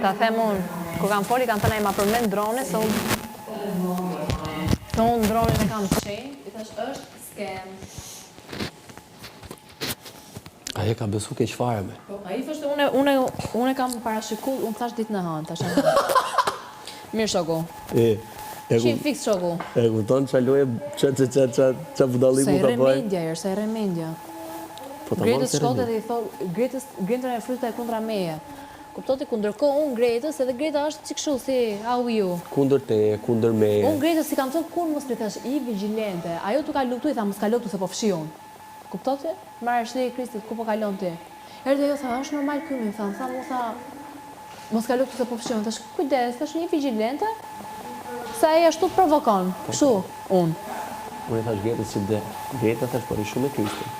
Ta them unë, kur kam fol i kam thënë ai ma përmend dronin se unë se unë dronin e kam të shenjtë, i thash është scam. Ai e ka besu keq fare me. Po, ai thoshte unë unë unë e kam parashiku, unë thash ditën e hënë, tash. Mirë shoku. E, e Qim fiks shoku. E kupton ça loje, ça ça ça ça ça budalliku Sa i ka rre bëj. mendja, erë, sa i rre mendja. Po tamam Gretës se shkonte rre dhe i thot, Gretës Greta e fryte kundra meje. Kupton ti ku ndërkohë unë Gretës edhe Greta është çik kështu si how you. Kundër teje, kundër meje. Unë Gretës i kam thënë kur mos i thash ji vigjilente. Ajo tu kalu këtu i tha mos kalo këtu se po fshi unë. Kupton ti? Marrë shtëpi Kristit ku po kalon ti? Erdhi ajo tha është normal ky më tha, tha mu tha mos kalo këtu se po fshi unë. Thash kujdes, thash ji vigjilente se ai ashtu të provokon. Kështu unë. Unë i thash Gretës që de, Greta thash po rri shumë me Kristin.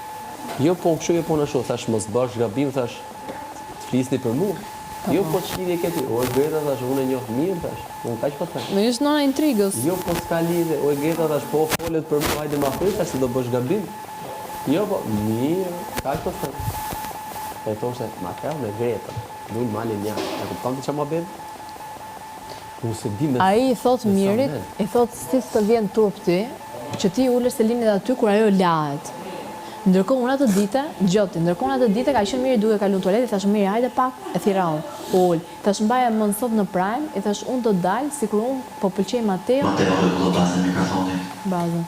Jo po kështu jo po ashtu, thash mos bësh gabim thash të flisni për mua. Jo po ç'lidhje ke ti? O Greta thash unë e njoh mirë thash. Unë kaq po them. Më është nona intrigës. Jo po s'ka lidhje, o Greta thash po folet për mua, hajde ma thuj thash se do bësh gabim. Jo po, mirë, kaq po them. E thoshte, Mateo me Gretën, lun malin jashtë, e kupton ti ça muhabet? Unë s'e di me Ai i thotë me sa Mirit, mend. i thotë si s'të vjen turp ti, që ti ulesh Selinit aty kur ajo lahet. Ndërkohë unë atë dite, dëgjo ti, ndërkohë unë atë dite ka qenë Miri duke kalu në tualet, i thashë Miri hajde pak, e thirra unë. U ul. I thashë mbaje mend sot në prime, i thashë unë do dal sikur unë po pëlqej Mateon, Mateo rregullo bazën e mikrofonit. bazën.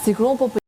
Sikur unë po.